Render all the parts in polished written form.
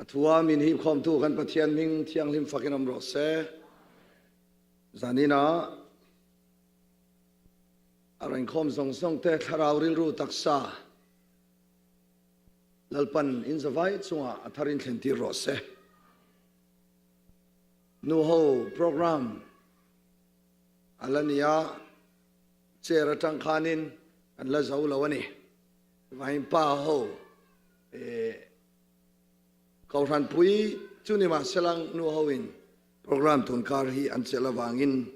A thua min hip khawmtu kan Pathian hming thianghlim fakin awm rawh se. Zanin ah a rawn khawm zawng zawng te thlarau rilru taksa Lalpan in zavai chungah a thar in thlen tir rawh se. Nu ho program a la ni a, chair atang khanin kan la zo lo a ni. Chuvangin pa ho eh Kohhran pui chu ni mahselang nu ho in program tunkar hi an chelh avangin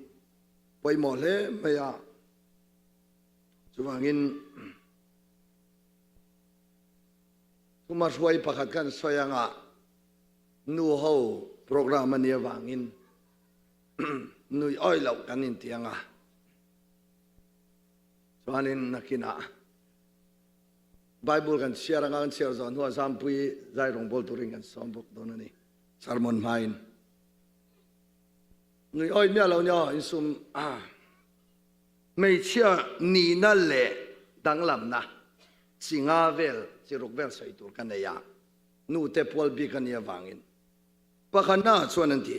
pawimawh hle mai a, chuvangin thuma hruai pakhat khan sawi anga nu ho program a nih avangin nui awi loh kan inti anga chuanin nakinah Bible kan chhiar anga kan chhiar zawh hnuah Zampui zai rawngbawl turin kan sawm bawk dawn a ni. Sermon hmain. Nui awi miah lo nia insum a. Hmeichhia nihna leh danglamna chi nga vel chi ruk vel sawi tur ka nei a, nu te pual bik a nih avangin. Pakhatna chuan an ti,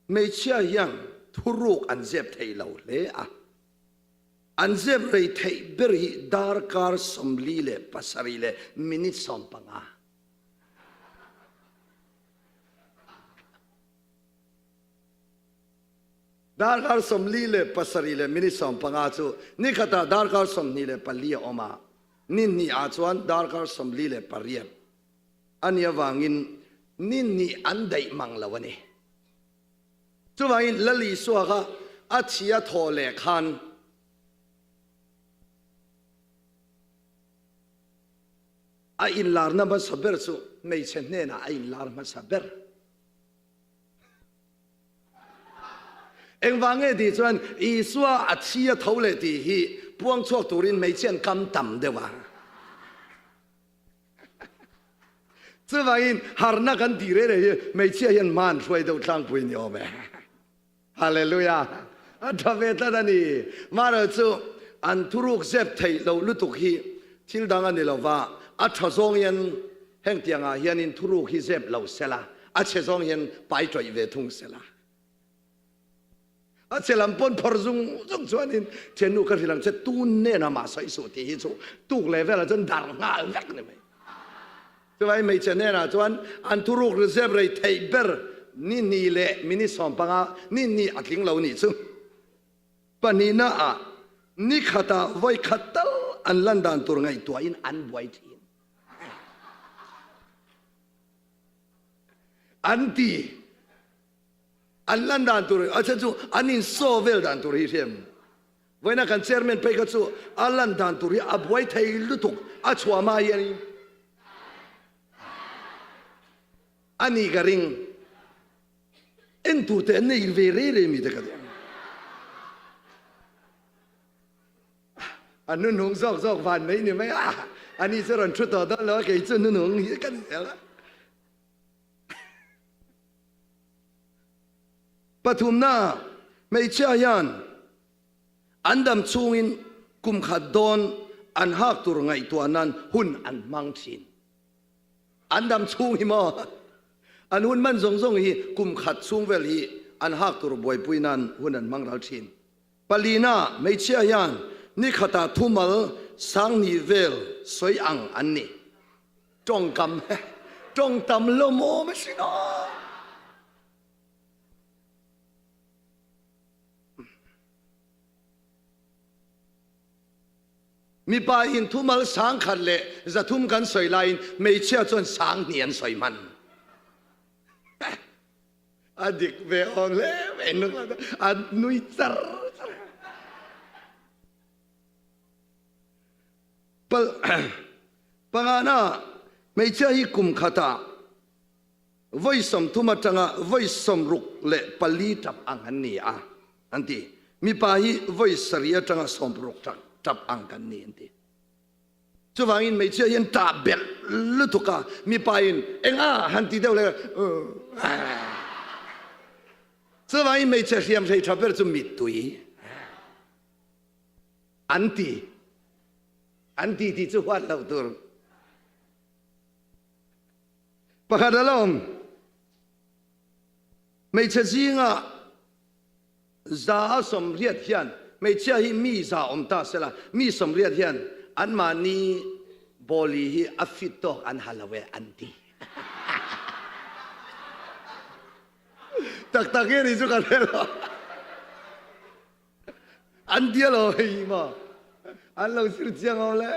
hmeichhia hian thuruk an zep thei lo hle a. An zep rei theih ber hi darkar 47 leh minute 15. Darkar 47 leh minute 15 chu nikhatah darkar 24 a awm a, ni hnih ah chuan darkar 48 a nih avangin ni hnih an daih mang lo a ni. Chuvangin Lal Isua kha a thi a thawh leh khan a inlarna hmasa ber chu hmeichhe hnenah a inlar hmasa ber. Engvang nge tih chuan Isua a thi a tho leh tih hi puang chhuak turin hmeichhe an kam tam deuh a. Chuvangin harna kan tih reh reh hi hmeichhia hian hma an hruai deuh tlangpui ni awm e. Hallelujah! A tha ve tlat a ni. Mahrawh chu an thuruk zep theih loh lutuk hi thil dang a ni lo va, a tha zawng hian heng tiangah hianin thuruk hi zep lo sela, a chhe zawng hian pai tawih ve thung sela. A che lam pawn phawrh zung zung chuanin thiannu ka hrilh ang che tun nen a mah sawi suh tih hi chu tuk leh velah chuan dar nghal vek ni mai. Chuvangin hmeichhe hnenah chuan an thuruk reserve rei theih ber ni hnih leh minute 15 ni hnih a tling lo nih chu. Pahnihna ah ni khatah vawi khat tal an lan dan tur ngaihtuahin an buai thin. An ti. An lan dan tur, a chhan chu an in saw vel dan tur hi hriam. Vawiina kan chairman phei kha chu a lan dan tur hi a buai thei lutuk, a chhuah hma hian a ni ka ring. En tur te an nei ve rei rei mi te ka ti. A nunung zawk zawk van mai ni mai a, ani chu rawn thu tawh dawn lo a, kei chu nunung hi ka ni zel a. Pathumna, hmeichhia hian an dam chhungin kum khat dawn an hak tur ngaihtuah nan hun an hmang thin. An dam chhung hi maw? An hun man zawng zawng hi kum khat chhung vel hi an hak tur buaipui nan hun an hmang ral thin. Palina, hmeichhia hian ni khatah thumal sanghnih vel sawi ang an ni. Tawngkam tawng tam lo maw ma si naw. Mipa in thumal 10,000 leh 300 kan sawi laiin hmeichhia chuan 2000 an sawi hman. A dik ve awm hle mai nuk a nui char char. Pangana, hmeichhia hi kum khatah vawi 30 atanga vawi 64 tap ang an ni a, an ti. Mipa hi vawi 7 atanga 60 tap ang kan ni, an ti. Chuvangin hmeichhia hian tah belh lutuk a, mipa in enga han ti deuh leh Chuvangin hmeichhe hriam hrei tha ber chu mittui. An ti. An ti tih chu huat loh tur. Pakhat a la awm. Hmeichhe zingah 180 hian hmeichhia hi mi za awm ta sela, mi 80 hian anmahni bawli hi a fit tawk an ha lo e an ti. Tak tak hi ni chu ka hre lo. An ti alo hei maw? An lo zir chiang awm le.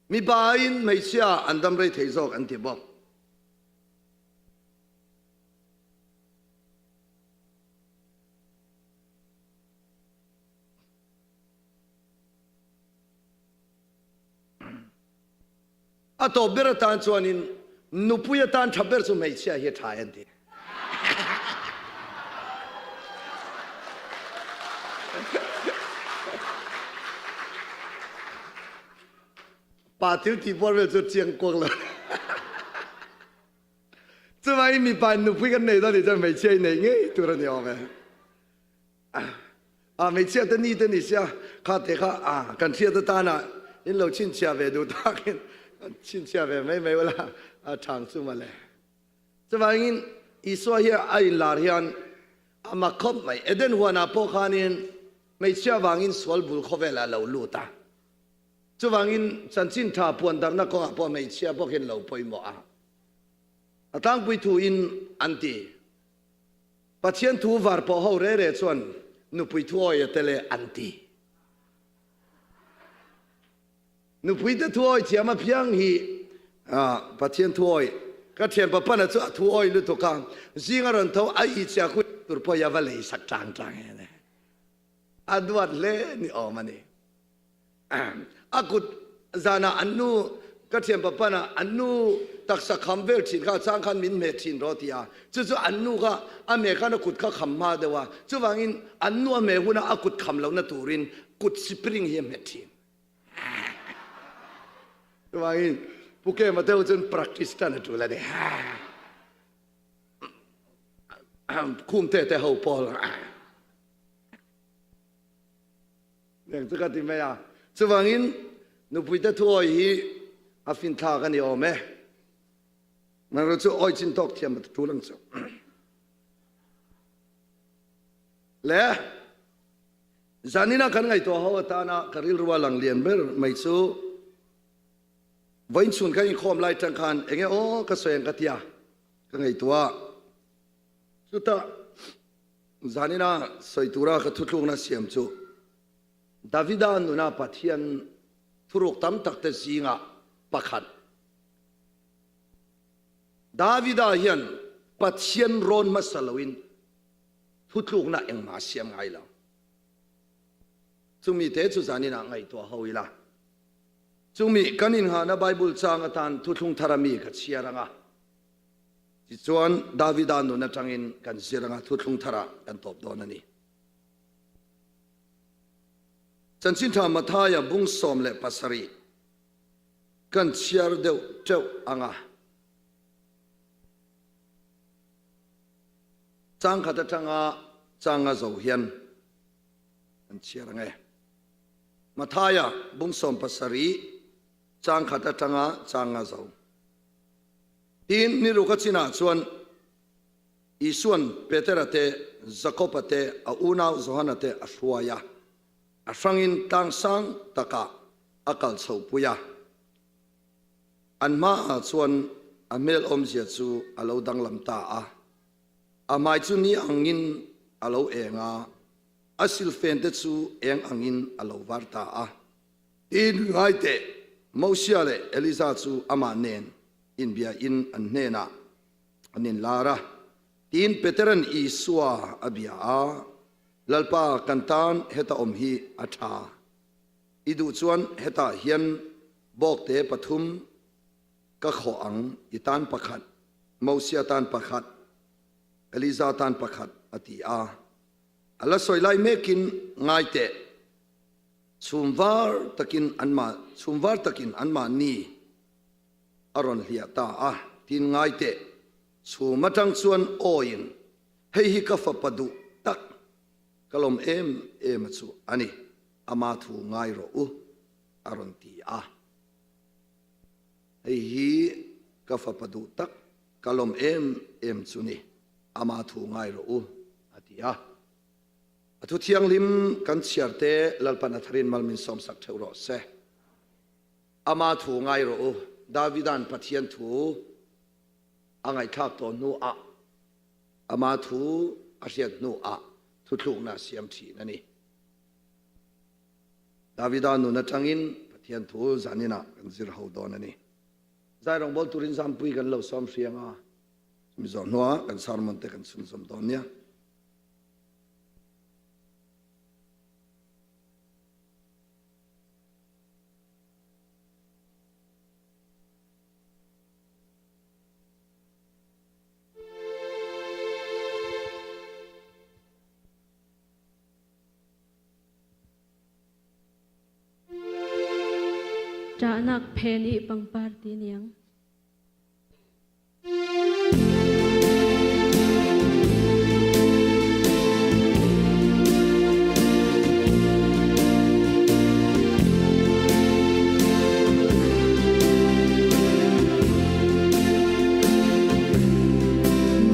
Mipa in hmeichhia an dam rei thei zawk an ti bawk. A tawp ber atan chuanin nupui atan tha ber chu hmeichhia hi a tha en ti. Pa thil ti bual vel chu chiang kuak lo. Chuvangin mipa in nupui kan nei dawn nih chuan hmeichhia i nei ngei tur a ni awm e. A hmeichhia te ni te ni sia kha te kha a kan hriat atana in lo chhinchhiah ve duh takin chhinchhiah ve mai mai ula a thang chu mawle. Chuvangin Isua hi a inlar hian a mak khawp mai. Eden huanah pawh khanin hmeichhia vangin sual bul khawvelah a lo lut a. Chuvangin chanchin tha puan darhna kawngah pawh hmeichhia bawkin lo pawimawh a. A tlangpui thuin an ti. Pathian thu var pawh ho re re chuan nupui thu awi a tel e an ti. Nupui te thu awi thiam apiang hi Pathian thu awi. Ka thianpa pana chu a thu awi lutuk a, zing a rawn tho a i chia khu tur pawh hi a va lei sak tang tang e le. A duat hle ni awm a ni. A kut zanah an nu, ka thianpa panah an nu taksa kham vel thin kha a chang khan min hmeh thin rawh ti a. Chu chu an nu kha a hmeh khan a kut kha kham hma deuh a. Chuvangin an nu a hmeh huna a kut kham lohna turin kut spring hi a hmet thin. Chuvangin Pu Kema deuh chuan practice tan a tul a ni. Khumte te ho pawl. Eng chu ka ti mai a. Chuvangin nupuite thuawi hi a finthlak a ni awm e. Nangro chu awi chin tawk thiam a tul ang chu. Le zanina kan ngaihtuah ho atana ka rilrua lang lian ber mai chu vawiin chhun kan inkhawm lai tang khan enge aw ka sawi ang ka tia ka ngaihtuah. Chutah Zanina sawi tura ka thutlukna siam chu Davida nuna Pathian thuruk tam takte zingah pakhat. Davida hian Pathian rawn hmasa loin thutlukna engmah a siam ngai lo. Chumi te chu zanina ngaihtuah ho ila. Chumi kan inghahna Bible chang atan thuthlung thar ami ka chhiar anga. Tichuan, Davida nun atangin kan zir anga thuthlung tharah kan tawp dawn a ni. Chanchin Tha Mathaia bung 17 kan chhiar deuh teuh anga chang khat atanga changa zo hian kan chhiar ang e. Mathaia bung 17 chang khat atanga changa zo. Tin, ni ruk a chinah chuan Isua'n Petera te, Jakoba te, a unau Johana te a hruai a, a hrangin tlang sang takah a kal chhohpui a. An hmaah chuan a hmel awmzia chu a lo danglam ta a, a hmai chu ni angin a lo eng a, a silfen te chu eng angin a lo var ta a. Tin, ngai teh, Mosia leh Eliza chu amah nen inbia in an hnenah an inlar a. Tin, Petera'n Isua a bia a, Lalpa, kan tan heta awm hi a tha. I duh chuan hetah hian bawkte pathum ka khawh ang, i tan pakhat, Mosia tan pakhat, Eliza tan pakhat, a ti a. A la sawi lai mekin, Ngai teh, Chhum var takin anmah chhum var takin anmahni a rawn hliah ta a, tin ngai teh, chhum atang chuan awiin hei hi ka fapa duh tak, ka lawm em em a chu a ni, ama thu ngai rawh u. a rawn ti a. Hei hi ka fapa duh tak, ka lawm em em chu ni, ama thu ngai rawh u, a ti a. A thu thianghlim kan chhiar te Lalpan a tharin mal min sawmsak theuh rawh se. Ama thu ngai rawh u, Davida'n Pathian thu a ngaihthlak tawh hnuah, ama thu a hriat hnuah thuthlukna a siam thin a ni. Davida nun atangin Pathian thu zaninah kan zir ho dawn a ni. Zai rawngbâwl turin Zampui kan lo sawm hriang a, chumi zawh hnuah kan sermon te kan chhunzawm dawn nia. Ṭahnak phen i pangpar ti niang.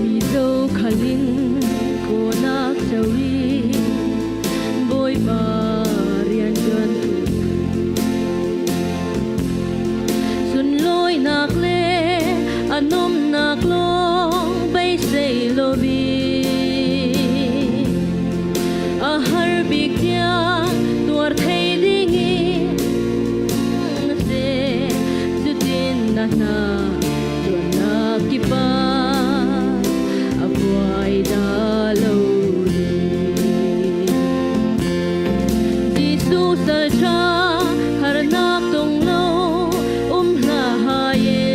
Mizo khalin kawnak chawi Bawipa rianṭuantu Sunlawinak le a nomnak lawng beisei loin a har bik tiang tuar thei dingin na seh. Cutin na hna ṭuannak kip ah a buai dah lo ding. Jesuh salṭha harnak tong lo um hlah hai e.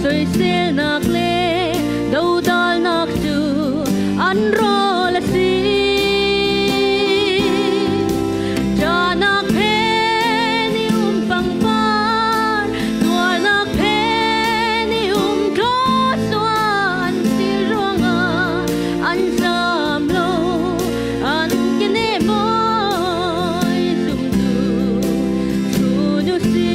Soiselnak le dodalnak cu an rawl a si. Ṭahnak phen i um pangpar, tuarnak phen i um thluasuan si ruangah an zam lo, an kene mawi zumtu chun u si.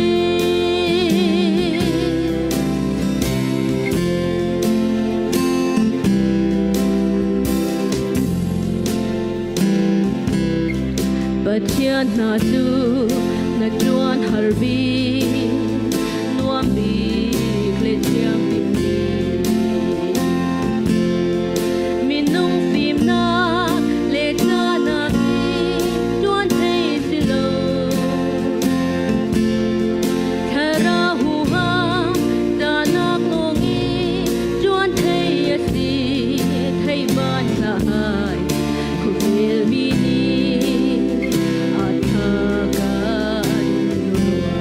Pathian hna cu na ṭuan har bik, nuam bik le thianghlim bik. Minung fimnak le canak hi ṭuan thei si lo. Thlarau huham canak lawng i ṭuan thei a si, thei ban hlah. Khuavel mi nih a tha kan ruah.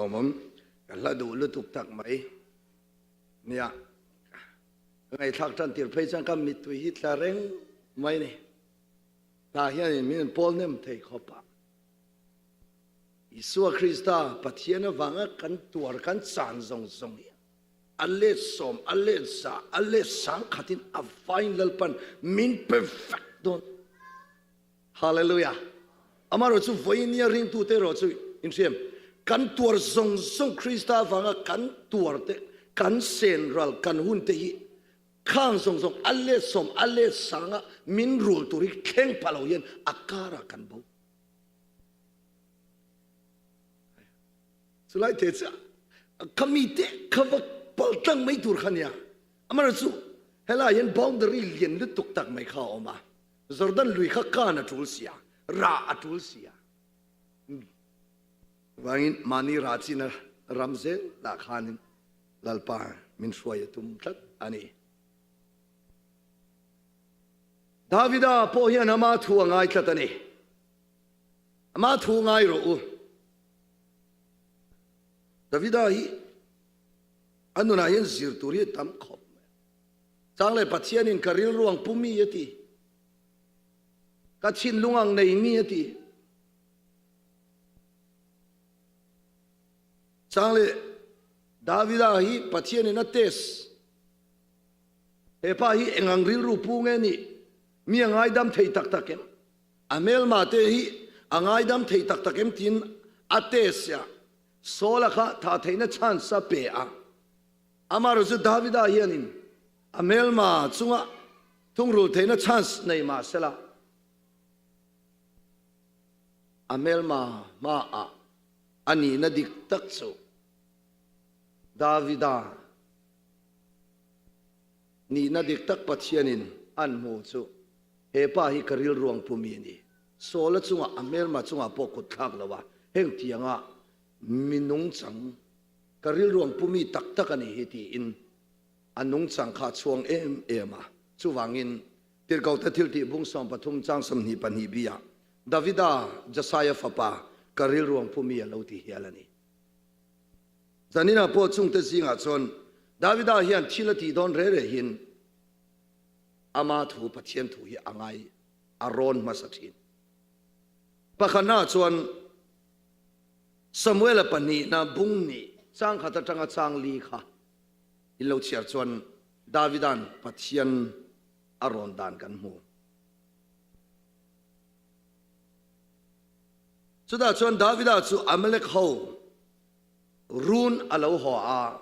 Lawmawm, ka hla duh lutuk tak mai. Nia, ka ngaihthlak tan tir phei chuan ka mittui hi tla reng mai ni. Hla hianin min rawn pawl hnem thei khawp a. Isua Krista Pathian avanga kan tuar kan chan zawng zawng hi a let sawm, a let za, a let sang khatin a vaiin Lalpan min pe vek dawn. Hallelujah! Amaherawh chu vawinia ringtute erawh chu inhriam, kan tuar zawng zawng Krista avanga kan tuar te, kan sen ral, kan hun te hi khang zawng zawng a let sawm, a let sanga min rul tur hi thleng pah lo hian a karah kan bo. Chulai te chu ka mite kha va pal tlang mai tur kha nia. Amaherawh chu helai hian boundary lian lutuk tak mai kha a awm a. Jordan lui kha kan a tul si a, rah a tul si a. Vangin mahni rah chin a ram zel lah khanin Lalpa min hruai a tum tlat a ni. Davida pawh hian ama thu a ngai tlat a ni. Ama thu ngai rawh u. Davida hi a nunah hian zir tur hi a tam khawp mai. Chang leh Pathianin ka rilru ang pu mi a ti. Ka thinlung ang nei mi a ti. Chang leh Davida hi Pathianin a test. He pa hi eng ang rilru pu nge nih? Mi a ngaidam thei tak tak em? A hmelma te hi a ngaidam thei tak tak em tiin a test a. Saul-a kha thah theihna chance a pe a. Amaherawh chu Davida hianin a hmelma chunga thungrul theihna chance nei mah sela, a hmelma hmaah a nihna dik tak chu Davida nihna dik tak Pathianin an hmu chu he pa hi ka rilruang pumi a ni. Saula chungah a hmelma chungah pawh kut thlak lo a, heng tianga mi nungchang Ka rilruang pumi tak tak a ni hi tiin a nungchang kha a chhuang em em a. Chuvangin, Tirhkohte thiltih bung 13 chang 22 bi-ah Davida, Jasaia fapa, ka rilruang pumi a lo ti hial a ni. Zaninah pawh chungte zingah chuan Davida hian thil a tih dawn re re hin ama thu, Pathian thu hi a ngai a rawn hmasa thin. Pakhatnaah chuan Samuela pahnihna bung nih changkhat atanga chang li kha in lo chhiar chuan Davida'n Pathian a rawn dan kan hmu. Chutah chuan Davida chu Amalek ho run a lo haw a,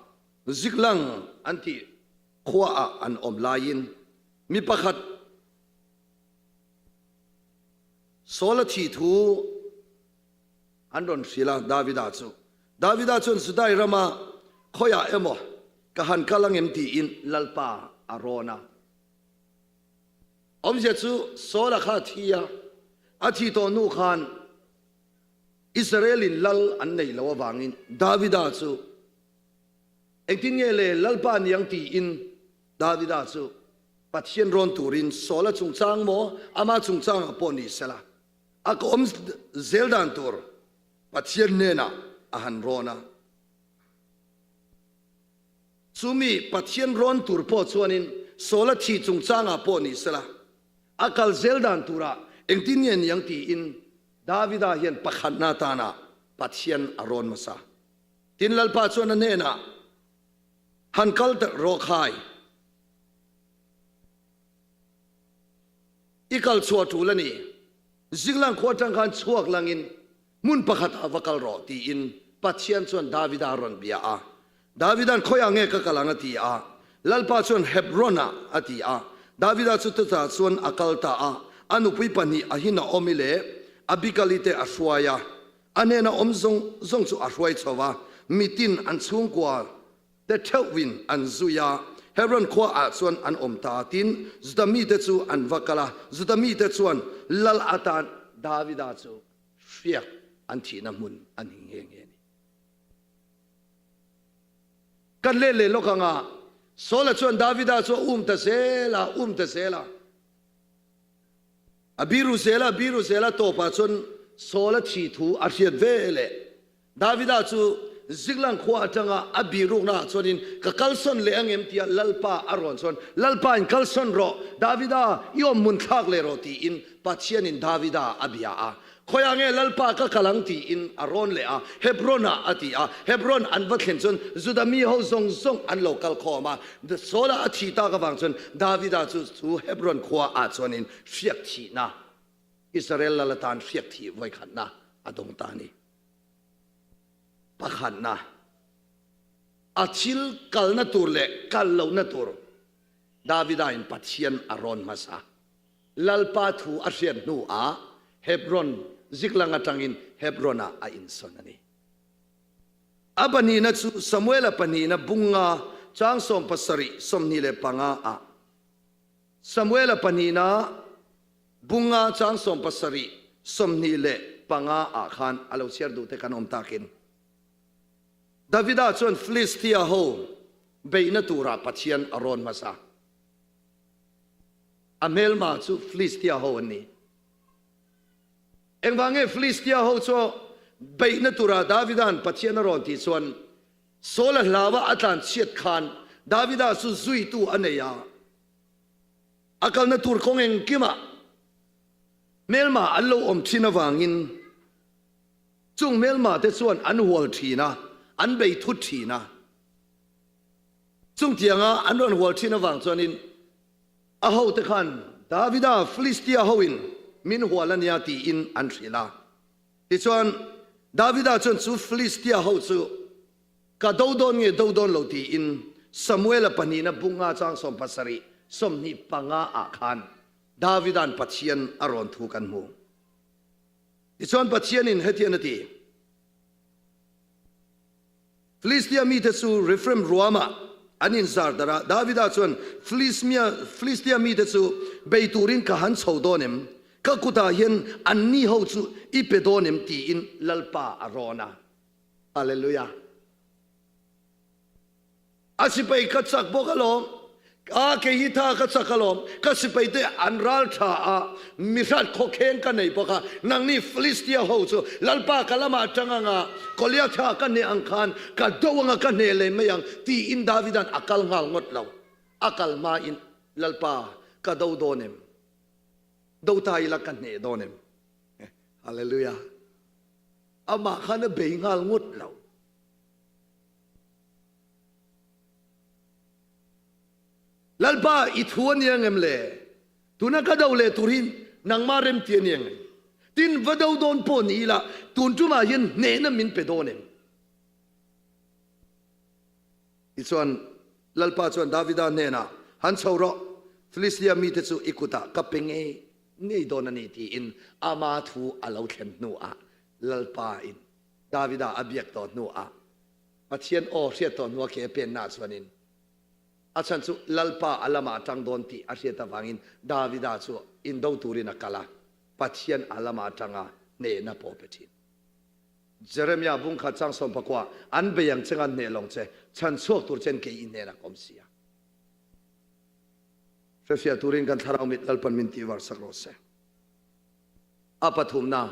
Ziklang an tih khuaah an awm laiin mi pakhat Saul a thih thu An rawn hrilh a, Davida chu. Davida chuan Judai rama khawiah emaw ka han kal angem tiin Lalpa a rawn a. Awmzia chu Saula kha a thi a, a thi tawh hnu khan Israel-in lal an neih loh avangin Davida chu engtin nge le Lalpa ni ang tiin Davida chu Pathian rawn turin Saula chungchang maw ama chungchangah pawh ni sela A ka awm zel dan tur Pathian hnenah a han rawn a. Chumi Pathian rawn tur pawh chuanin Saula thi chungchangah pawh ni sela, a kal zel dan turah engtin nge ni ang tiin Davida hian pakhatna atana Pathian a rawn hmasa. Tin, Lalpa chuan a hnenah, Han kal rawh khai. I kal chhuah tul a ni. Ziklang khua atang khan chhuak langin hmun pakhat ah va kal rawh tiin Pathian chuan Davida a rawn bia a. Davida'n khawiah nge ka kal ang a ti a. Lalpa chuan Hebron ah a ti a. Davida chu chutah chuan a kal ta a. A nupui pahnih Ahinaomi leh Abigali te a hruai a. A hnena awm zawng zawng chu a hruai chho va. Mitin an chhungkua te theuhvin an zui a, Hebron khua ah chuan an awm ta. Tin, Juda mite chu an va kal a, Juda mite chuan lal atan Davida chu hriak an thihna hmun a ni nghe nghe a ni. Kan let leh lawk ang a, Saula chuan Davida chu a um ta zel a, um ta zel a. A biru zel a, biru zel a, tawpah chuan Saula thih thu a hriat ve leh. Davida chu Ziklang khua atanga a birukna ah chuanin ka kalsawn leh ang em tia Lalpa a rawn chuan, Lalpa in kalsawn rawh, Davida i awm hmun thlak leh rawh tiin Pathianin Davida a bia a. Khawiah nge Lalpa ka kal ang tiin a rawn leh a, Hebron ah a ti a. Hebron an va thlen chuan Juda mi ho zawng zawng an lo kal khawm a. Saula a thih tak avang chuan Davida chu chu Hebron khua ah chuanin hriak thihna, Israel lal atan hriak thih vawikhatna a dawng ta a ni. Pakhatna, a thil kalna tur leh kal lohna tur Davida in Pathian a rawn hmasa. Lalpa thu a hriat hnuah Hebron Ziklang atangin Hebron ah a insawn a ni. A pahnihna chu Samuela pahnihna bunga chang 17 25 ah Samuela pahnihna bunga chang 17 25 ah khan a lo chhiar duh te kan awm takin Davida chuan Filistia ho beihna turah Pathian a rawn hmasa. A hmelma chu Filistia ho an ni. Engvang nge Filistia ho chu beihna turah Davida'n Pathian a rawn tih chuan Saul-a hlaua a tlan chhiat khan Davida chu zuitu a nei a. A kalna tur kawng engkimah hmelma an lo awm thin avangin chung hmelma te chuan an hual thin a, an bei thut thin a. Chungtianga an rawn hual thin avang chuanin a hote khan Davida Filistia hoin min hual a nia tiin an hrilh a. Tichuan, Davida chuan chu Filistia ho chu ka do dawn nge do dawn lo tiin Samuela pahnihna bunga chang 17 25 ah khan Davida'n Pathian a rawn thu kan hmu. Tichuan Pathianin hetian a ti. Filistia mite chu Refraim ruamah an inzar darh a, Davida chuan, Filistia mite chu bei turin ka han chho dawn em? Ka kutah hian anni ho chu i pe dawn em? tiin Lalpa a rawn a. Hallelujah! A sipai ka chak bawk alawm. A kei hi tha ka chak alawm. Ka sipai te an ral tha a, mi hrat khawkheng ka nei bawk a. Nangni Filistia ho chu Lalpa ka lamah atang anga Goliatha ka hneh ang khan ka do anga ka hneh leh mai ang tiin Davida'n a kal nghal ngawt lo. A kal hmain Lalpa ka do dawn em? Do ta ila ka hneh dawn em? Hallelujah. Amah khan a bei nghal ngawt lo. Lalpa, i thu a ni ang em le? Tuna ka do leh tur hi nangmah remti a ni ang em? Tin, va do dawn pawh ni ila, tun tumah hian hnehna min pe dawn em? Tichuan, Lalpa chuan Davida hnenah, Han chho rawh, Filistia mite chu i kutah ka pe ngei ngei dawn a ni, tiin ama thu a lo thlen hnuah Lalpa in Davida a biak tawh hnuah Pathian aw hriat tawh hnua ke a penna chuanin a chhan chu Lalpa a lamah a tang dawn tih a hriat avangin Davida chu indo turin a kal a, Pathian a lamah a tang a, hnehna pawh pe thin. Jeremiah bungkhat chang sawmpakua an bei ang che nga hneh lawng che, chhan chhuak tur chen kei i hnenah ka awm si a. Hrefiah turin kan thlarau mit Lalpan min tihvar sak rawh se. A pathumna.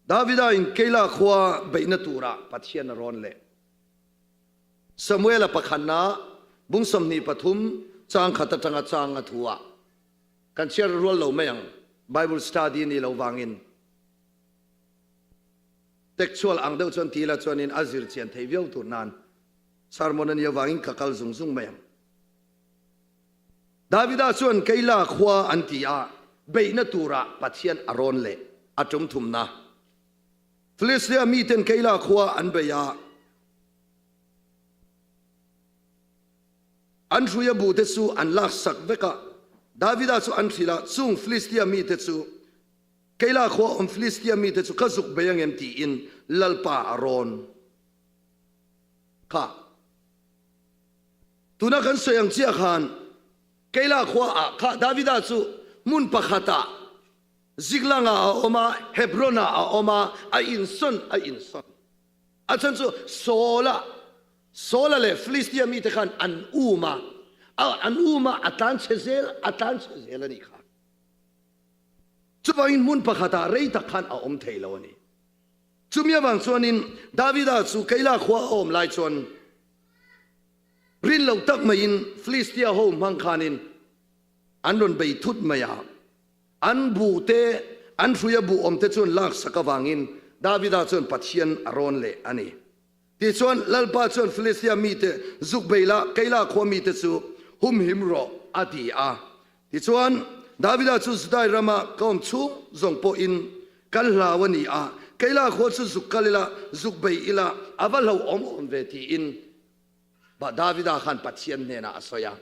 Davida in Keilah khua beihna turah Pathian a rawn leh. Samuela pakhatna bung 23 chang khat atanga chang a thu ah kan chhiar rual lo mai ang, Bible study ni lo vangin. Textual ang deuh chuan ti ila chuanin a zir chian thei viau tur nan sermon a nih avangin ka kal zung zung mai ang. Davida chuan Keilah khua an ti a, beihna turah Pathian a rawn leh a tum thumna. Filistia miten Keilah khua an bei a, an hruia bute chu an laksak vek a. Davida chu an hrilh a, Chung Filistia mite chu, Keilah khua awm Filistia mite chu ka zuk bei angem tiin Lalpa a rawn kha. Tuna kan sawi ang chiah khan Keilah khua ah kha Davida chu hmun pakhat ah Ziklang ah a awm a, Hebron ah a awm a, a insawn a insawn. A chhan chu Saul-a, Saul-a leh Filistia mite khan an um a, an um a, a tlan chhe zel, a tlan chhe zel a nih kha. Chuvangin hmun pakhat ah rei tak khan a awm thei lo a ni. Chumi avang chuanin Davida chu Keila khua a awm lai chuan rin lo tak maiin Filistia ho hmang khanin an rawn bei thut mai a. An bu te, an hruia bu awm te chuan laksak avangin Davida chuan Pathian a rawn leh a ni. Tichuan, Lalpa chuan Filistia mite zuk bei la, Keila khua mite chu humhim rawh, a ti a. Tichuan, Davida chu Judai rama ka awm chhung zawng pawhin kan hlau a ni a, Keila khua chu zuk kal ila, zuk bei ila, a va hlauhawm awm ve, tiin Davida khan Pathian hnenah a sawi a.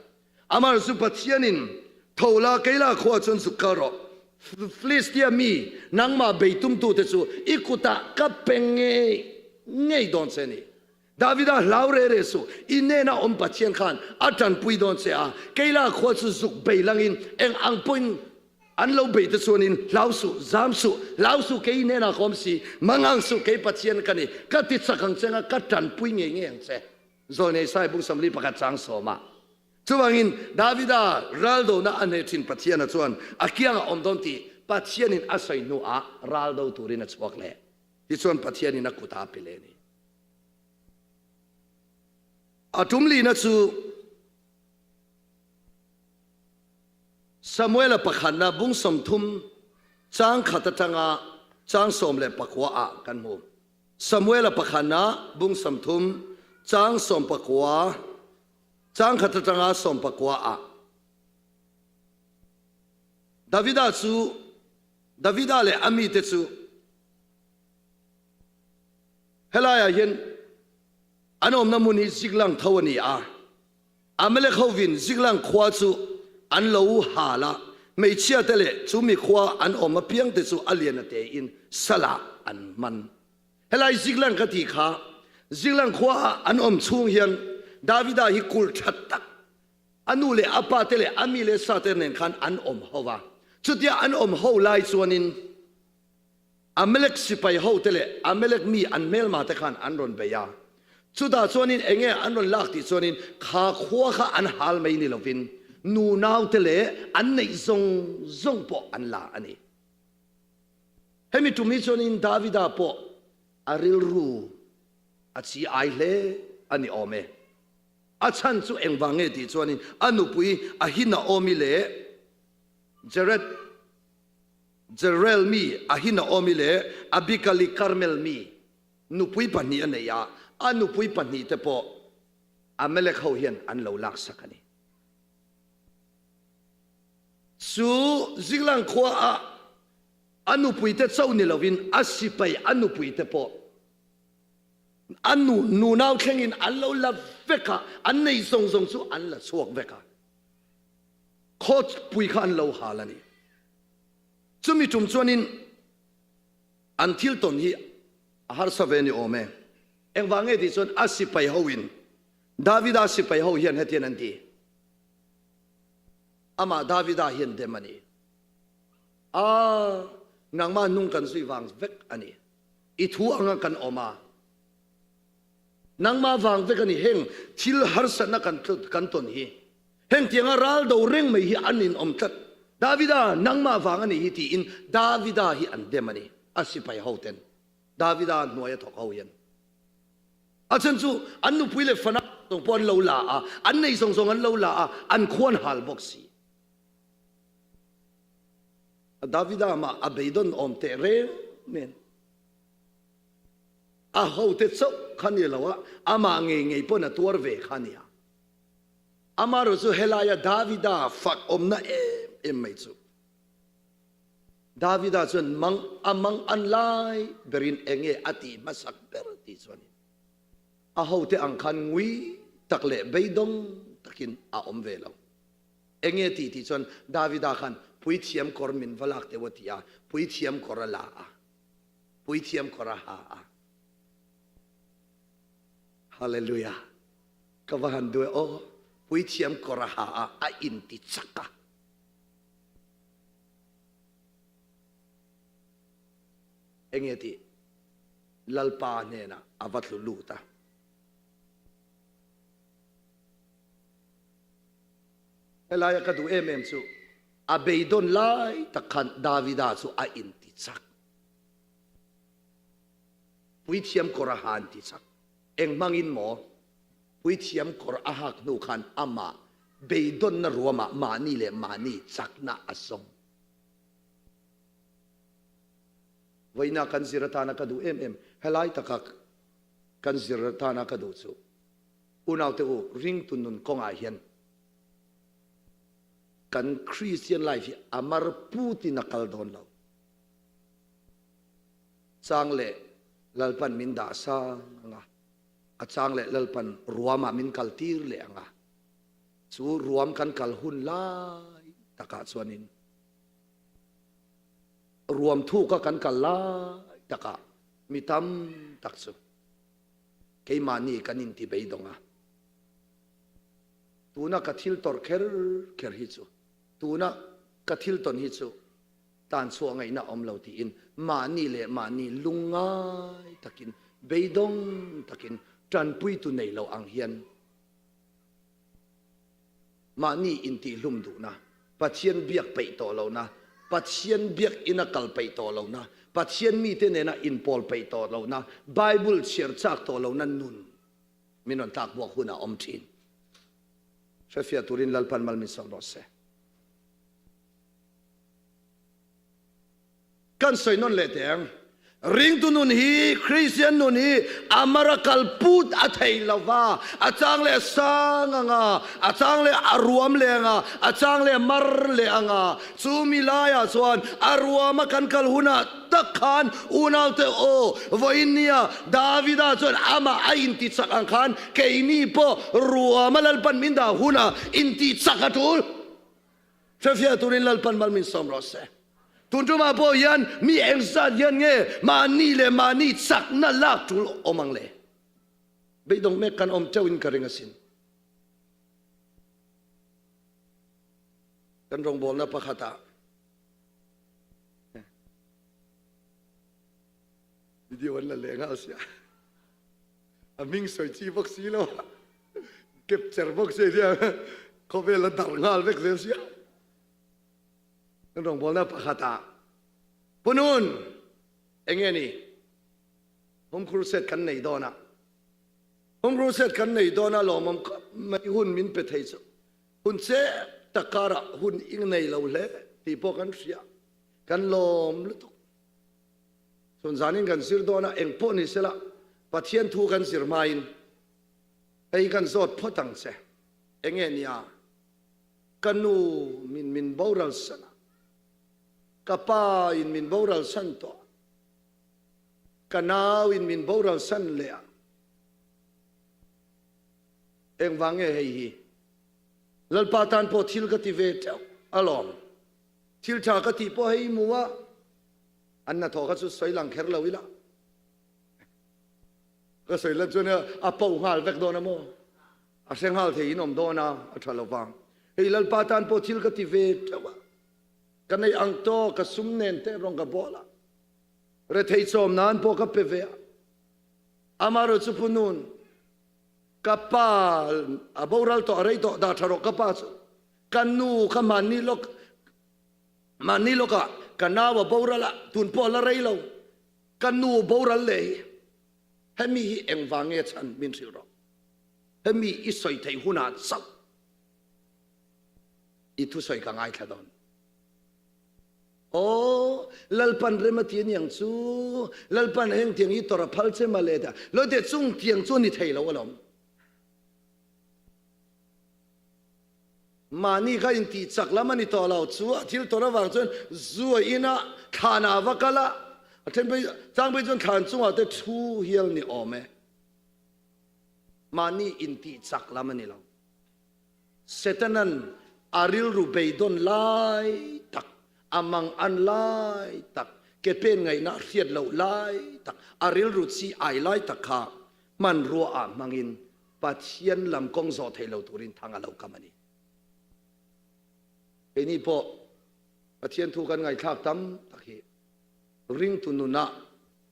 Amah chu Pathianin, Tho la, Keila khua chuan zuk kal rawh. Filistia mi, nangmah bei tumtute chu i kutah ka pe ngei ngei dawn che a ni. Davida hlau re re suh, i hnena awm Pathian khan a tanpui dawn che a, Keila khua chu zuk bei langin eng ang pawhin an lo bei te chuanin hlau suh, zam suh, hlau suh kei i hnenah ka awm si, mangang suh kei Pathian ka ni, ka ti chak ang che nga ka tanpui ngei ngei ang che. Zawlnei Sai bung 41 chang sawmah. Chuvangin Davida raldona a hneh thin Pathiana chuan a kiangah awm dawn tih Pathianin a sawi hnuah raldo turin a chhuak leh. Tichuan Pathianin a kutah a pe leh a ni. A tum lina chu Samuela pakhatna bung 30 chang khat atanga chang 19 ah kan hmu. Samuela pakhatna bung 30 chang 19 chang khat atanga 19 ah Davida chu Davida leh a mite chu helaiah hian an awmna hmun hi Ziklang tho a ni a. Amalek hovin Ziklang khua chu an lo hal a, hmeichhiate leh chu mi khua an awm apiangte chu a lian a tein salah an hman. Helai Ziklang ka tih kha Ziklang khua ah an awm chhung hian Davida hi kulh tha tak a nu leh a pa te leh a mi leh sa te nen khan an awm ho va. Chutia an awm ho lai chuanin Amalek sipai hote leh Amalek mi an hmelma te khan an rawn bei a. Chutah chuanin eng nge an rawn lak tih chuanin kha khua kha an hal mai ni lovin nunau te leh an neih zawng zawng pawh an la a ni. Hemi tum hi chuanin Davida pawh a rilru a chi ai hle a ni awm e. A chhan chu engvang nge tih chuanin a nupui Ahinaomi leh Jared Jerrel mi Ahinaomi leh Abikali Karmel mi nupui pahnih a nei a, a nupui pahnihte pawh Amalek ho hian an lo laksak a ni. Chu Ziklag khua ah a nupuite chauh ni lovin a sipai a nupuite pawh a nu nunau thlengin an lo la vek a, an nei zawng zawng chu an la chhuak vek a. Khawpui kha an lo hal a ni. Chumi tum chuanin an thil tawn hi a harsa ve ni awm e. Engvang nge tih chuan a sipai hoin Davida sipai ho hian hetian an ti. Amah Davida hian dem a ni. A, nangmah hnung kan zui vang vek a ni. I thu anga kan awm a. Nangmah vang vek a ni. Heng thil harsatna kan kan tawn hi. Hengtianga ral do reng mai hi an inawm tlat. Davida, nangmah vang a nih hi tiin Davida hi an dem a ni, a sipai hoten Davida hnuaia thawk ho hian. A chhan chu an nupui leh fanau zawng pawh an lo la a, an nei zawng zawng an lo la a, an khuan hal bawk si. Davida mah a beidawn awm teh reng nen a hote chauh kha ni lo a, amah ngei ngei pawn a tuar ve kha a nia. Amaherawh chu helaia Davida fak awmna em em mai chu Davida chuan mang a mang an lai berin enge a tih hmasak ber tih chuanin a hote ang khan ngui tak leh beidawng takin a awm ve lo. Enge tih tih chuan Davida khan puithiam kawr min va lak teuh a ti a, puithiam kawr a la a, puithiam kawr a ha a. Hallelujah! Ka va han duh e aw, puithiam kawr a ha a, a inti chak a. Enge tih? Lalpa hnenah a va tlu lut a. Helaia ka duh em em chu, a beidawn lai tak khan Davida chu a inti chak. Puithiam kawr a ha an ti chak. Eng hmangin maw? Puithiam kawr a hak hnu khan amah beidawnna ruamah mahni leh mahni chakna a sawm. Vawiina kan zir atana ka duh em em, helai taka kan zir atana ka duh chu, unaute u, ringtu nun kawngah hian kan Christian life hi a mar putin a kal dawn lo. Chang leh Lalpan min dah sang ang a, a chang leh Lalpan ruamah min kal tir leh ang a, chu ruam kan kal hun lai takah chuanin ruam thuka kan kal lai takah mi tam tak chu keimahni kan inti beidawng a. Tuna ka thil tawrh kher kher hi chu, tuna ka thil tawn hi chu tan chhuah ngaihna awm lo tiin mahni leh mahni lungngai takin, beidawng takin tanpuitu nei lo ang hian mahni intihhlum duhna, Pathian biak peih tawh lohna, Pathian biakina kal peih tawh lohna, Pathian mite nena inpawl peih tawh lohna, Bible chhiar chak tawh lohna nun min rawn tlak buak hunah awm thin. Hrefiah turin Lalpan mal min sawm rawh se. Kan sawi nawn leh teh ang. Ringtu nun hi, Kristian nun hi a mara kal put a thei lo va, a chang leh a sang ang a, a chang leh a ruam leh ang a, a chang leh a mar leh ang a. Chu mi laiah chuan a ruama kan kal hunah tak khan unaute aw, vawiin nia Davida chuan amah a intichak ang khan keini pawh ruama Lalpan min dah hunah intichak a tul. Hrefiah turin Lalpan mal min sawm rawh se. Tun tumah pawh hian mi engzat hian nge mahni leh mahni chakna lak tul awm ang le? Beidawng mek kan awm teuhin ka ring asin. Kan rawngbawlna pakhatah video an la leh nghal sia. A hming sawi chi bawk si lo a, capture bawk si hian khawvel a darh nghal vek zel sia. Kan rawngbawlna pakhatah Punun enge ni Home Crusade kan nei dawn a, Home Crusade kan nei dawn a lawmawm khawp mai hun min pe thei chu hun chep tak karah hun i nei lo hle tih pawh kan hria, kan lawm lutuk. Chhun zanin kan zir dawn a, eng pawh ni sela Pathian thu kan zir hmain hei kan zawt phawt ang che. Enge nia ka nu min min boral san a, ka pa in min boral san tawh a, ka nau in min boral san leh a, engvang nge hei hi Lalpa tan pawh thil ka ti ve teuh alawm, thil tha ka tih pawh hei mu a, An hnathawh kha chu sawi lang kher lo ila. Ka sawi lan chuan a po nghal vek dawn a maw? A hre nghal thei in awm dawn a, a tha lo vang. Hei Lalpa tan pawh thil ka ti ve teuh a. Ka nei ang tawk, ka sum nen te rawng ka bawl a. Rethei chawm nan pawh ka pe ve a. Amaherawh chu Pu Nun, ka pa a boral tawh, a rei tawh, dah tha rawh ka pa chu. Ka nu kha mahni lawk Mahni lawkah ka nau a boral a, tun pawh a la rei lo. Ka nu boral leh hi hemi hi engvang nge chhan min hrilh rawh. Hemi i sawi theih hunah chauh i thusawi ka ngaithla dawn. Aw, Lalpan rem a ti aniang chu, Lalpan heng tiang hi tawrh a phal che mah le ta. Lawite chung tiang chu a ni thei lo alawm. Mahni kha intih chak lam a ni tawh lo. Chu a thil tawn avang chuan zu a in a, thlan ah a va kal a, a then phei chang phei chuan thlan chungah te thu hial ni awm e. Mahni intih chak lam a ni lo. Setanan a rilru beidawn lai tak, a mang an lai tak, ke pen ngaihna a hriat loh lai tak, a rilru chi ai lai tak kha hmanrua ah hmangin Pathian lam kawng zawh thei lo turin thang a lo kam a ni. Keini pawh Pathian thu kan ngaihthlak tam tak hi ringtu nunah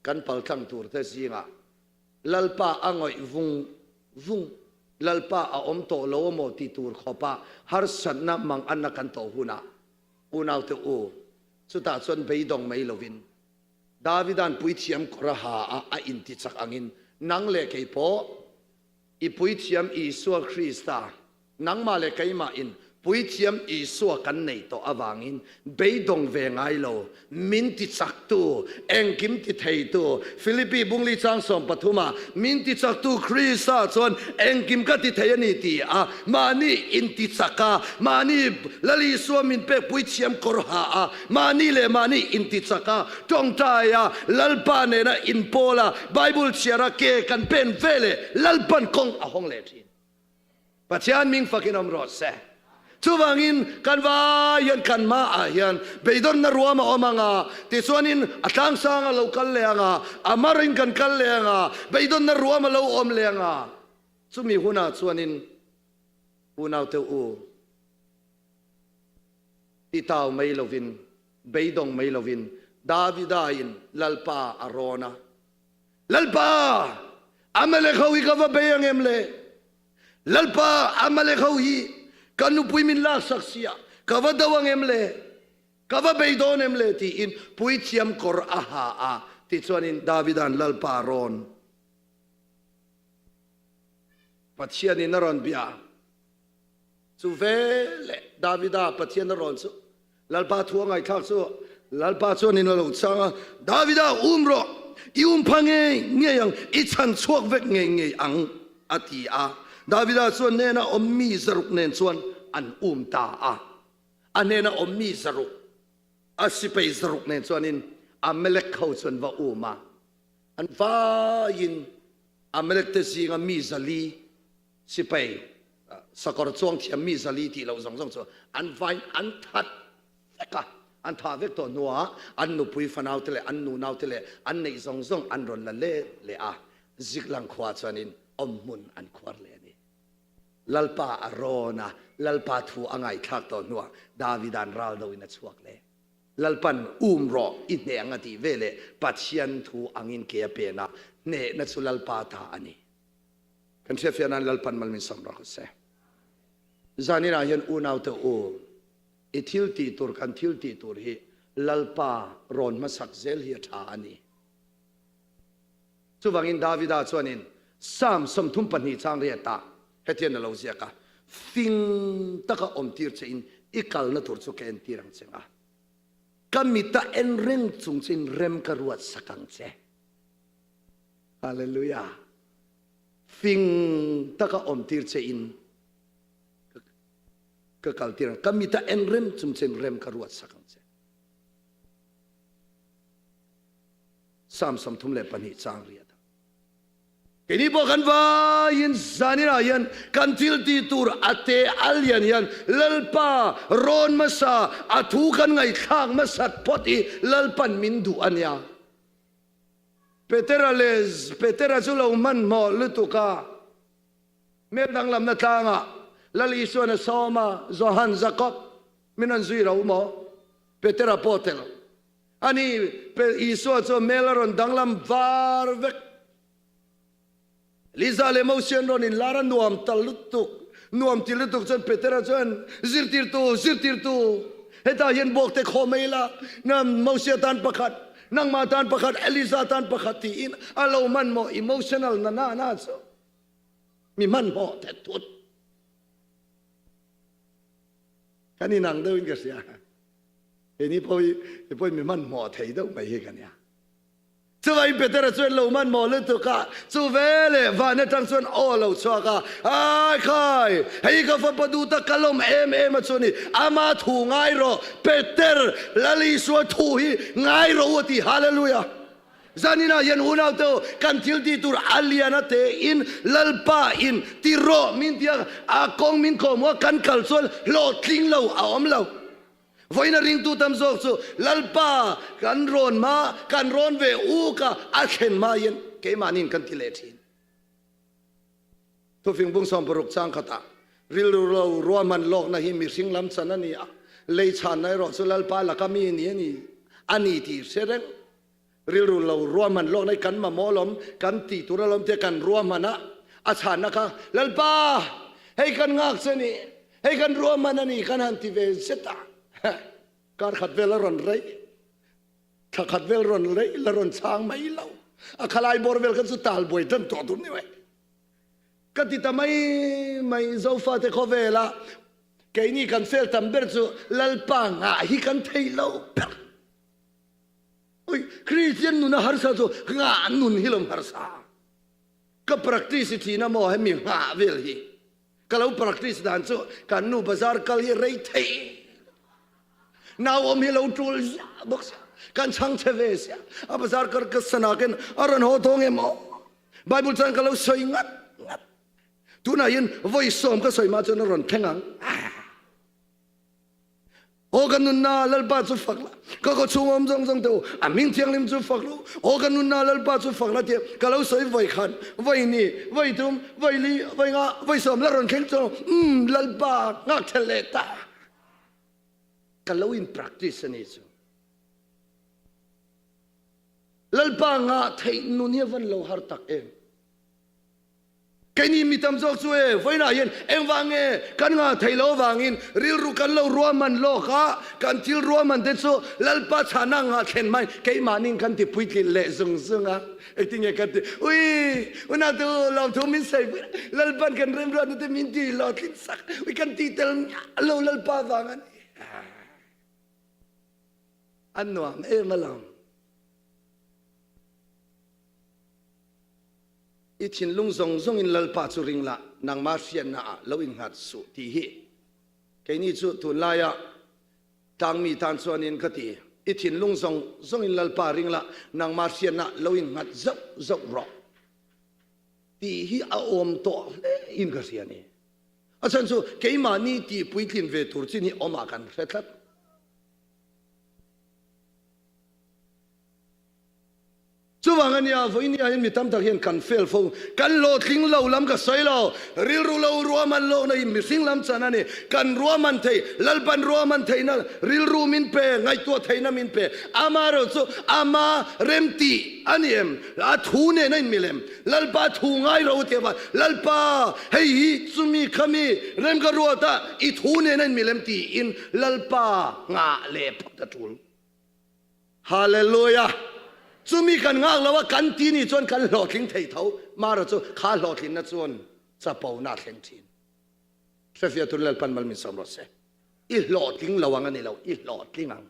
kan paltlang turte zingah Lalpa a ngawih vung vung, Lalpa a awm tawh lo amaw ti tur khawpa harsatna manganna kan tawh hunah unaute u, chutah chuan beidawng mai lovin. Davida'n puithiam kawr a ha a, a intichak angin nang leh kei pawh i puithiam Isua Krista, nangmah leh keimahin puithiam Isua kan nei tawh avangin beidawng ve ngai lo, min tichaktu, engkim titheitu, Philippi bungli chang sawmpathuma min tichaktu Krista chuan engkim ka ti thei a ni ti a, mahni intichak a, mahni Lal Isua min pek puithiam kawr ha a, Mahni leh mahni intichak a, tawngtai a, Lalpa nena inpawl a, Bible chhiar a, ke kan pen ve leh Lalpan kawng a hawng leh thin. Pathian ming fakin awm rawh se. Chuvangin kan vai hian kan hmaah hian beidawnna ruam a awm ang a, tichuanin a tlangsang a lo kal leh ang a, a marin kan kal leh ang a, beidawnna ruam a lo awm leh ang a. Chumi hunah chuanin unaute u, Ti tau mai lovin, beidawng mai lovin Davida in Lalpa a rawn a. Lalpa, Amalek ho hi ka va bei ang em le? Lalpa, Amalek ho hi ka nupui min laksak si a, ka va do ang em le? Ka va bei dawn em le? tiin puithiam kawr a ha a. Tichuanin Davida'n Lalpa a rawn. Pathianin a rawn bia. Chu veleh Davida Pathian a rawn chu Lalpa thu a ngaihthlak chu Lalpa chuanin a lo chang a, Davida um rawh, i um pha ngei ngei ang, i chhan chhuak vek ngei ngei ang, a ti a. Davida chuan hnena awm mi zaruk nen chuan an um ta a. A hnena awm mi zaruk, a sipai zaruk nen chuanin Amalek ho chu an va um a. An vaiin Amalek te zinga mi zali Sipai sakawr chuang thiam mi zali tih loh zawng zawng chu an vain an that vek a, an thah vek tawh hnuah an nupui fanaute leh an nunaute leh an neih zawng zawng an rawn la let leh a, Ziklang khua chuanin awmhmun an khuar leh a ni. Lalpa a rawn a, Lalpa thu a ngaihthlak tawh hnuah Davida'n ral doin a chhuak leh. Lalpan um rawh i hneh ang a tih veleh Pathian thu angin ke a pen a, hnehna chu Lalpa ta a ni. Kan hriatfiah nan Lalpan mal min sawm rawh se. Zanin ah hian unaute u, i thil tih tur kan thil tih tur hi Lalpa rawn hmasak zel hi a tha a ni. Chuvangin Davida chuanin Psalm 32 chang riat ah hetian a lo ziak a, Fing taka awmtir che in i kalna tur chu ka entir ang che nga, ka mita en reng chung che in rem ka ruat sak ang che. Hallelujah! Fing taka awmtir che in ka kaltir ang. Ka mit a en rem chung che in rem ka ruat sak ang che. Psalm 32 chang riat. Keini pawh kan vaiin zanin ah hian kan thil ti tur a te a lian hian Lalpa rawn hmasa a thu kan ngaihthlak hmasat phawt hi Lalpan min duh a nia. Petera leh Petera chu lo hmanhmawh lutuk a, hmel danglamna tlangah Lal Isuan a sawm a, Johan, Jakob, min rawn zui ro maw? Petera pawh tel a ni. Isua chu hmel a rawn danglam var vek. Liza leh Mosian rawn inlar a nuam ta lutuk, nuam ti lutuk chuan Petera chuan, Zirtirtu, zirtirtu, hetah hian bawk te khaw mai la, na Mosia tan pakhat, nangmah tan pakhat, Eliza tan pakhat tiin a lo hmanhmawh, emotional na na na chu mi hmanhmawh thet thut. Kan inang deuhin ka hria, keini pawh hi, pawhin mi hmanhmawh thei deuh mai hi ka nia. Chuvai Petera chuan lo hmanhmawh lutuk a, chu veleh van atang chuan aw a lo chhuak a, Ai khai, hei ka fapa duh tak ka lawm em em a chu ni, ama thu ngai rawh, Peter, Lal Isua thu hi ngai rawh u a ti, Hallelujah! Zaninah hian unaute u, kan thil tih tur a lian a tein Lalpa in ti rawh min ti a, a kawng min kawhhmuh a kan kal chuan hlawhtling lo a awm lo. Vawiina ringtu tam zawk chu Lalpa kan rawn hma, kan rawn ve uk a, a thlen hma hian keimahniin kan ti leh thin. Thufing bung 60 chang khatah rilru ro ruahman lawkna hi mihring lam chan a ni a, lei chhanna erawh chu Lalpa laka mi ni a ni a ni tih hre reng. Rilru lo ruahman lawkna hi kan mamawh alawm, kan tih tur alawm tia kan ruahman a, a chhanna kha Lalpa hei kan nghak che ni, hei kan ruahman a ni kan han ti ve zet a, kar khat vel a rawn rei. Thla khat vel rawn rei la rawn chhang mai lo. A khalai bawr vel kha chu tal buai tan tawh tur ni mai. Ka ti ta mai mai Zofate khawvela keini kan fel tam ber chu Lalpa ngah hi kan thei lo ber. Ui, Kristian nuna harsa chu ngah nun hi lo harsa. Ka practice i thin a maw hemi nghah vel hi. Ka lo practice dan chu kan nu bazar kal hi rei thei. Nau awm hi lo tul ziah bawk sia. Kan chhang che ve sia. A bazar kar ka sana ken a rawn haw thawng em aw. Bible chuan ka lo sawi ngat ngat. Tunah hian vawi sawm ka sawi mah chuan a rawn thleng ang. Aw ka nunna Lalpa chu fak la, ka kawchhung awm zawng zawng te u, a hming thianghlim chu fak rawh u. Aw ka nunna Lalpa chu fak la tia ka lo sawi vawi khat, vawi ni, vawi thum, vawi li, vawi nga, vawi sawm la rawn thleng chuang umm Lalpa nghak thelh leh ta. Ka lo in practice a ni chu. Lalpa ngah theih nun hi a van lo har tak em. Keini mi tam zawk chu e, vawiinah hian engvang nge kan ngah theih loh avangin rilru kan lo ruahman lawk a, kan thil ruahman te chu Lalpa chhahna ngah thlen mai keimahnin kan ti puitlin leh zung zung a. Engtin nge kan ti? Ui, unau te u, lawmthu min sawi pui a, Lalpa'n kan remruatna te min ti hlawhtlin sak, ui kan tih tel miah lo Lalpa vang a ni. A nuam em alawm. I thinlung zawng zawngin Lalpa chu ring la, nangmah hriatna ah lo innghat suh tih hi keini chu tunlaia tlangmi tan chuanin ka ti. I thinlung zawng zawngin Lalpa ring la, nangmah hriatna lo innghat zauh zauh rawh tih hi a awm tawh hle in ka hria a ni. A chhan chu keimahni tih puitlin ve tur chin hi awmah kan hre tlat. Chuvang a nia, vawinia hian mi tam tak hian kan fail fo. Kan hlawhtling lo lam ka sawi lo. Rilru lo ruahman lohna hi mihring lam chan a ni. Kan ruahman thei, Lalpan ruahman theihna rilru min pe, ngaihtuah theihna min pe. Amaherawh chu ama remtih a ni em? A thu nen a inmil em? Lalpa thu ngai ro tih avang, Lalpa hei hi chumi khami rem ka ruat a, i thu nen a inmil em tiin Lalpa nghah leh phawt a tul. Hallelujah! Chumi kan nghak lo a, kan ti nih chuan kan hlawhtling thei tho. Mara chu kha hlawhtlinna chuan chapona a thleng thin. Hrefiah tur Lalpan mal min sawm rawh se. I hlawhtling lo ang a ni lo, i hlawhtling ang.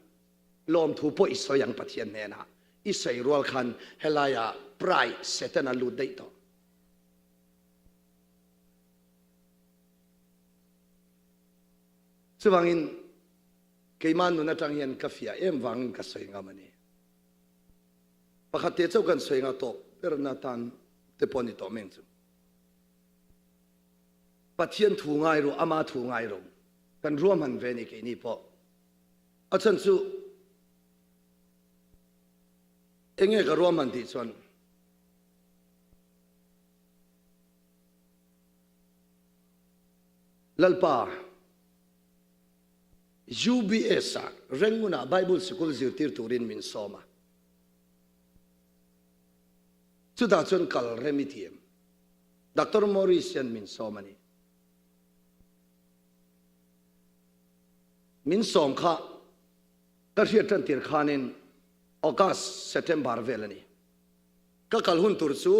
Lawmthu pawh i sawi ang Pathian hnenah. I sawi rual khan helaiah pride Satan a lut daih tawh. Chuvangin Keimah nun atang hian ka fiah em vangin ka sawi ngam a ni. Pakhat te chauh kan sawi nga tawp berna tan te pawh ni tawh meng chu. Pathian thu ngai ru, ama thu ngai ru. Kan ruahman ve ni keini pawh. A chhan chu enge ka ruahman tih chuan Lalpa UBS-ah Rangoon-ah Bible sikul zirtir turin min sawm a. Chutah chuan kal rem i thiam. Doctor Morris hian min sawm a ni. Min sawm kha ka hriat tan tir khanin August, September vel a ni. Ka kal hun tur chu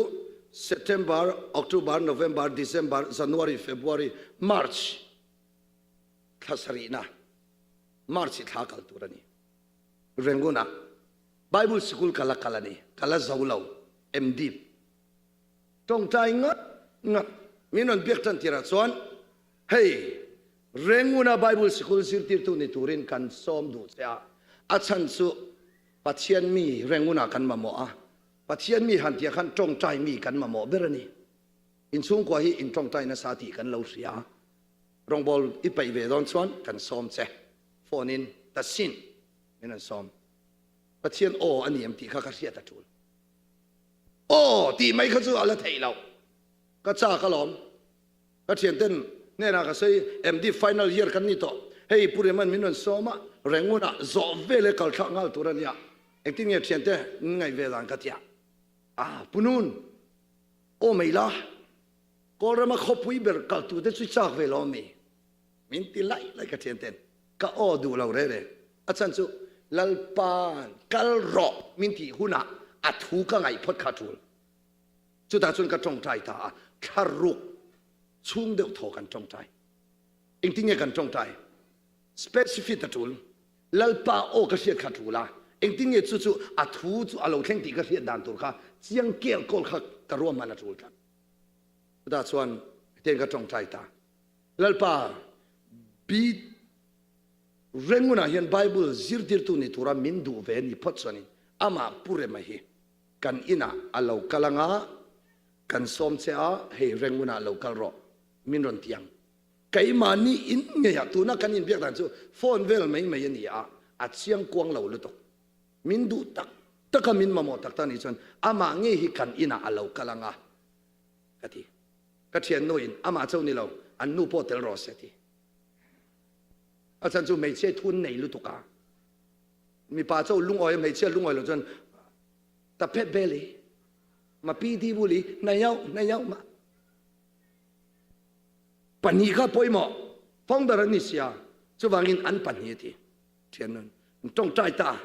September, October, November, December, January, February, March. Thla sarihna, March i thla kal tur a ni. Rangoon-ah Bible sikul ka la kal a ni, ka la zo lo, MD. Tawngtai ngat ngat min rawn biak tan tirah chuan, Hei, Rangoon-a Bible sikul zirtirtu ni turin kan sawm duh che a, a chhan chu Pathian mi Rangoon-ah kan mamawh a, Pathian mi han tih ah khan tawngtai mi kan mamawh ber a ni. Inchhungkua hi in tawngtai nasa tih kan lo hria. Rawngbawl i peih ve dawn chuan kan sawm che. Phone in ta sin min rawn sawm. Pathian aw a ni em tih kha ka hriat a tul. Aw tih mai kha chu a la theih loh. Ka chak alawm. Ka thianten hnenah ka sawi MD final year kan ni tawh. Hei Pu Reman min rawn sawm a, Rangoon-ah zawh veleh kal thlak nghal tur a nia. Engtin nge thiante ngaih ve dan ka tia. Ah Pu Nun, aw mai la. Kawlrama khawpui ber kaltute chu chak ve lo mi? Min ti laih laih ka thian ten. Ka aw duh lo reh reh. A chhan chu Lalpa'n kal rawh min tih hunah a thu ka ngaih phawt kha a tul. Chutah chuan ka tawngtai ta a, thlaruk chhung deuh thaw kan tawngtai. Engtin nge kan tawngtai? Specific a tul. Lalpa aw ka hriat kha a tul a, engtin nge chu chu a thu chu a lo thleng tih ka hriat dan tur kha chiang kel kawl kha ka ruahman a tul tlat. Chutah chuan hetiang ka tawngtai ta. Lalpa, bi Rengunah hian Bible zirtirtu ni tura min duh ve ni phawt chuanin amah Pu Rema hi kan inah a lo kal anga kan sawm che a, hei Rengunah lo kal rawh min rawn ti ang. Keimahni in ngeiah tuna kan inbiak dan chu phone vel mai mai a ni a, a chiang kuang lo lutuk. Min duh tak taka min mamawh tak tak nih chuan amah ngei hi kan inah a lo kal anga ka ti. Ka thiannu in amah chauh ni lo an nu pawh tel rawh se ti. A chhan chu hmeichhia thun nei lutuk a. Mipa chauh lungawi a hmeichhia lungawi lo chuan ta phet bel i ma pi di bul i na yau na yau ma. Pahnih kha pawimawh founder an ni sia chuvangin an pahnih a ti. Thiannun an tawngtai ta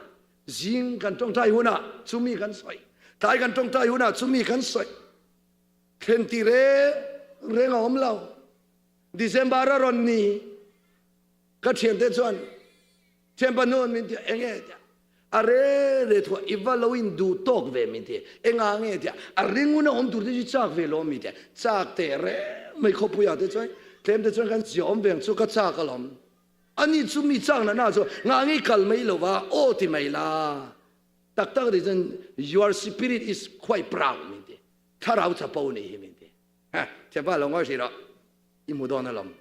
zing kan tawngtai hunah chumi kan sawi tlai kan tawngtai hunah chumi kan sawi thlen ti reng reng a awm lo. December a rawn ni. Ka thiante chuan thianpa nu min ti enge tia a re re thua i va lo in duh tawk ve min ti enga nge tia a ringuna awm tur te chu chak ve lo mi tia chak teh reng mai khawpuia te chuan tlem te chuan kan zia awm ve ang chu ka chak alawm ani chu mi chak na na chu nga nge kal mai lo va aw ti mai la tak tak ti chuan your spirit is quite proud min ti thlarau chapo ni hi min ti ha thianpa lo ngawi hrih rawh i hmu dawn alawm.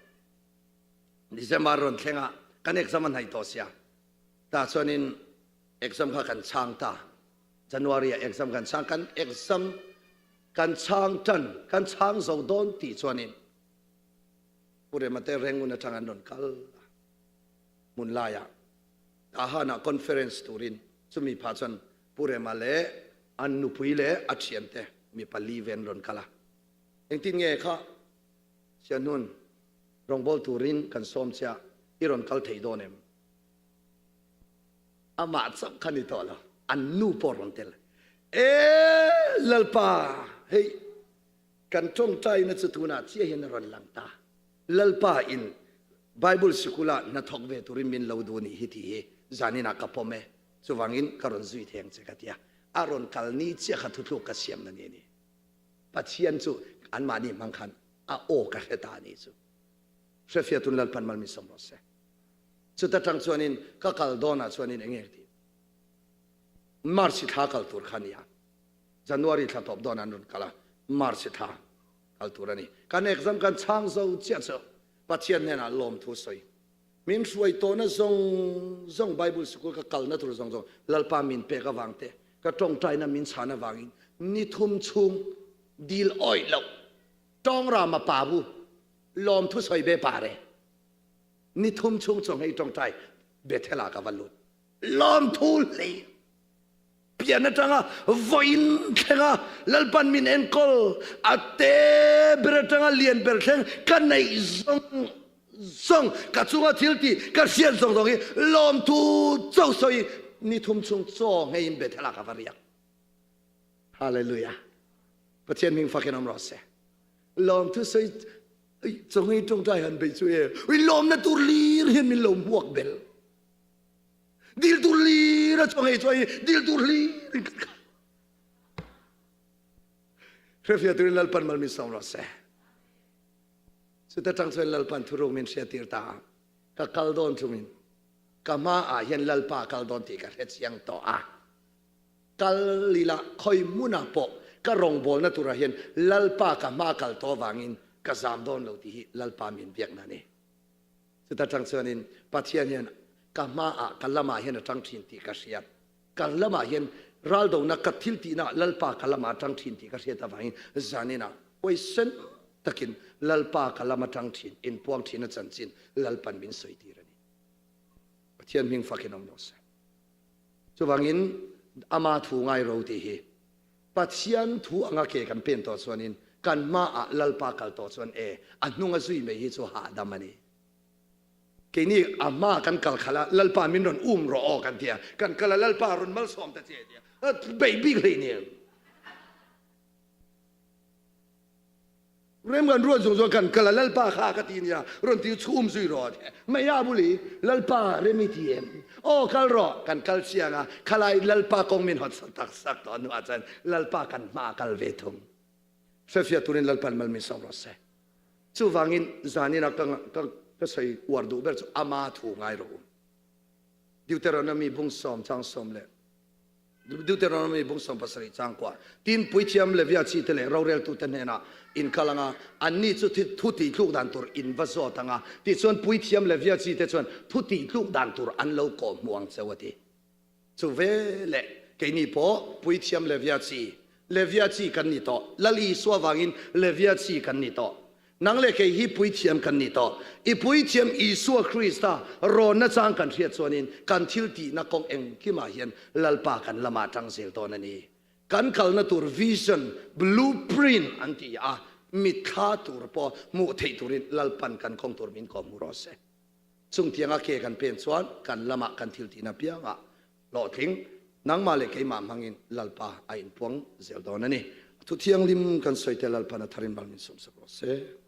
December rawn thleng a, kan exam a hnaih tawh sia. Tah chuanin exam kha kan chhang ta. January ah exam kan chhang, kan exam kan chhang tan, kan chhang zo dawn tih chuanin Pu Rema te Rengun atang an rawn kal a, hmun laiah Tahan-ah conference turin chumi phah chuan Pu Rema leh an nupui leh a thiante mi pali ve an rawn kal a. Engtin nge kha Siahnun, rawngbâwl turin kan sawm che a, i rawn kal thei dawn em? Amah chauh kha ni tawh lo, an nu pawh rawn tel. E Lalpa, hei kan tawngtaina chu tunah chiah hian a rawn lang ta. Lalpa in Bible sikula hnathawk ve turin min lo duh nih hi tih hi zaninah ka pawm e. Chuvangin ka rawn zui thei ang che ka ti a. A rawn kal ni chiah kha thuthluk ka siamna ni a ni. Pathian chu anmahni hmang khan a aw ka hre ta a nih chu. Hrefiatun Lalpan mal min sawm rawh se. Chuta tang chuanin ka kal dawnah chuanin enge ka tih? March thla kal tur kha a ni a. January thla tawp dawnah an rawn kal a, March thla kal tur a ni. Kan exam kan chhang zo chiah chu Pathian hnenah lawmthu sawi. Min hruai tawhna zawng zawng Bible sikul ka kalna tur zawng zawng Lalpa min pek avang te, ka tawngtaina min chhan avangin ni thum chhung dil awih loh tawngrama pa bu lawmthu sawi be pa re. Ni thum chhung chaw nghei tawngtai Bethel ah ka va lut. Lawmthu hlei pian atanga vawiin thlenga Lalpan min enkawl a te ber atanga lian ber thleng ka neih zawng zawng ka chunga thil tih ka hriat zawng zawng hi lawmthu chauh sawi ni thum chhung chaw ngheiin Bethel ah ka va riak. Hallelujah. Pathian hming fakin awm rawh se. Lawmthu sawi chaw nghei tawngtai han beih chu e ui lawmna tur lir hian min lo hmuak bel. Dil tur lir a chaw nghei chuan dil tur hlir in kan kal. Hrefiah turin Lalpan mal min sawm rawh se. Chuta tang chuan Lalpan thuruk min hriattir ta a, ka kal dawn chungin ka hmaah hian Lalpa kal dawn tih ka hre chiang tawh a. Kal ila khawi hmunah pawh ka rawngbawlna turah hian Lalpa ka hma kal tawh avangin ka zam dawn lo tih hi Lalpa min biakna a ni. Chuta tang chuanin Pathian hian ka hmaah ka lamah hian a tang thin tih ka hriat. Ka lamah hian raldona ka thil tihnaah Lalpa ka lamah a tang thin tih ka hriat avangin zaninah huaisen takin Lalpa ka lam a tang thin, inpuang thin a chanchin Lalpan min sawi tir a ni. Pathian hming fakin awm rawh se. Chuvangin ama thu ngai ro tih hi Pathian thu anga ke kan pen tawh chuanin kan hmaah Lalpa kal tawh chuan e a hnunga zui mai hi chu hahdam a ni. Keini a hma kan kal khalh a, Lalpa min rawn um rawh aw kan ti a, kan kal a, Lalpa rawn malsawm ta che a ti a, beih bik hlei nen. Rem kan ruat zung chuan kan kal a, Lalpa kha ka ti nia, rawn ti chu um zui rawh a ti a. Mei a buli, Lalpa rem i ti em? Aw kal rawh, kan kal chiang a, khalai Lalpa kawng min hawt sak sak tawh hnuah chuan Lalpa kan hma a kal ve thung. Hrefiah turin Lalpan mal min sawm rawh se. Chuvangin zanin a ka ka sawi uar duh ber chu ama thu ngai rawh u. Deuteronomy bung sawm chang sawm leh Deuteronomy bung 17 chang kua tin puithiam Levia chi te leh roreltute hnenah in kal anga anni chu thu tihtluk dan tur in va zawt anga tichuan puithiam Levia chi te chuan thu tihtluk dan tur an lo kawh hmu ang cheu a ti. Chu veleh keini pawh puithiam Levia chi, Levia chi kan ni tawh. Lal Isua vangin Levia chi kan ni tawh. Nang leh kei hi puithiam kan ni tawh. I puithiam Isua Krista rawnna chang kan hriat chuanin kan thil tihna kawng engkimah hian Lalpa kan lamah tang zel dawn a ni. Kan kalna tur vision, blueprint an ti a, mitthla tur pawh hmuh theih turin Lalpan kan kawng tur min kawhhmuh rawh se. Chungtianga ke kan pen chuan kan lamah kan thil tihna piangah hlawhtling nangmah leh keimah hmangin Lalpa a inpuang zel dawn a ni. Thu thianghlim kan sawi te Lalpan a tharin mal min sawmsak rawh se.